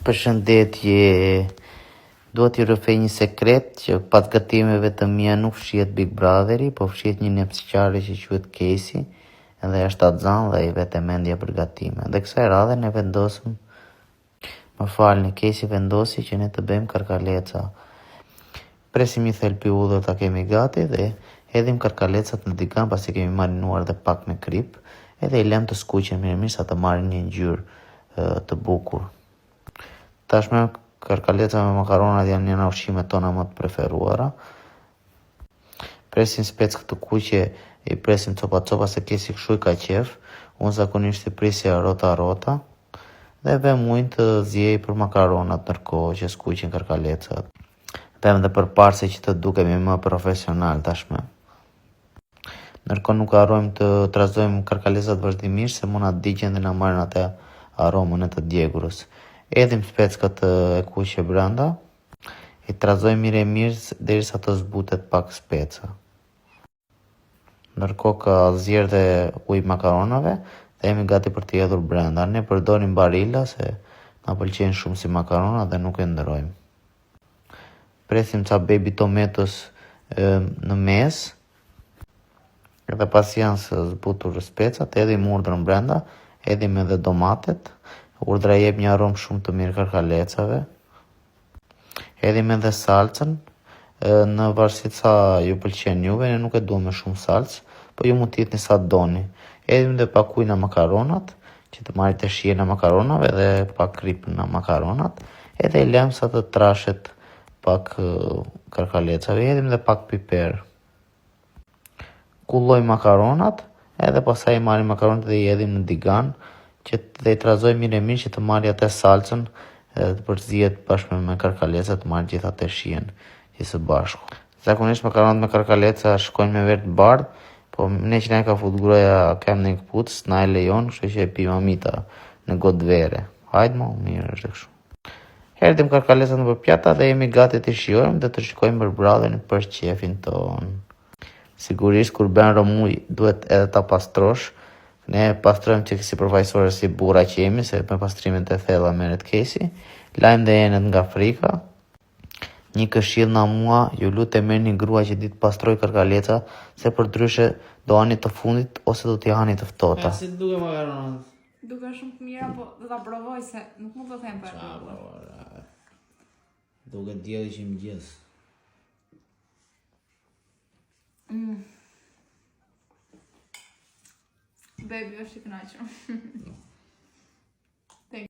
Përshëndetje. Dua t'ju rrëfej një sekret që pas gatimeve të mia nuk fshihet Big Brotheri, po fshihet një nepsqare që quhet Kejsi, edhe është shtatzënë dhe i vete mendja për gatime. Dhe kësaj radhe ne vendosëm Më falni, Kejsi vendosi që ne të bëjmë karkaleca. Presim një thelpi hudhër ta kemi gati dhe hedhim karkalecat në tigan pasi kemi marinuar dhe pak me kripë, edhe i lëmë të skuqen mirë mirë sa të marrin një ngjyrë të bukur. Tashmë karkaleca me makaronat janë një nga ushqimet tona më të preferuara. Presim speckë të kuqe, i presim copa copa se Kejsi kshu i ka qejf. Unë zakonisht i prisja rrota rrota. Dhe vëmë ujin të ziejë për makaronat ndërkohë që skuqen karkalecat. Vëmë dhe përparëse që të dukemi më profesional tashmë. Ndërkohë nuk harrojmë të trazojmë karkalecat vazhdimisht se mund na digjen dhe na marrin atë aromën e të djegurës. Hedhim speckat e kuqe brenda. I trazojmë mirë e mirë derisa të zbutet pak speca. Ndërkohë ka zier dhe uji makaronave dhe jemi gati për t'i hedhur brenda. Ne përdorim Barilla se na pëlqejnë shumë si makarona dhe nuk e ndërrojmë. Presim ca baby tomatoes në mes. Edhe pasi janë zbutur specat, hedhim hurdhrën brenda, hedhim edhe domatet. Hurdhra i jep një aromë shumë të mirë karkalecave. Hedhim edhe salcën, në varësi sa ju pëlqen juve, ne nuk e duam me shumë salcë, po ju mund të hidhni sa doni. Hedhim dhe pak ujë në makaronat, që të marrë të shijen e makaronave dhe pak kripë në makaronat, edhe i lëmë sa të trashet pak karkalecave, hedhim dhe pak piper. Kullojmë makaronat, edhe pastaj i marrim makaronat dhe i hedhim në tigan, që dhe i trazojmë mirë e mirë që të marrë atë salcën edhe të përzihet bashkë me karkalecat, të marrë gjithë atë shijen që së bashku. Zakonisht makaronat me karkaleca shkojnë me verë të bardhë, po ne që na e ka fut gruaja këmbën në këpucë, s'na e lejon, kështu që e pim amita në gotë vere. Hajde mo, mirë është kështu. Hedhim karkalecat nëpër pjata dhe jemi gati të shijojmë dhe të shikojmë Big Brotherin për qefin tonë. Sigurisht kur bën rrëmujë duhet edhe ta pastrosh. Ne pastrojmë çik sipërfaqësore si burra që jemi, se me pastrimet e thella merret Kejsi. Lajmë dhe enët nga frika. Një këshillë nga mua, ju lutem merrni grua që di të pastrojë karkaleca, se përndryshe do hani të fundit ose do t'i hani të ftohta. Ja, si të duken makaronat? Duken shumë të mira, po do ta provoj se nuk mund të them pa e provuar. Duket dielli që mëngjes. Mm. Baby është i kënaqur.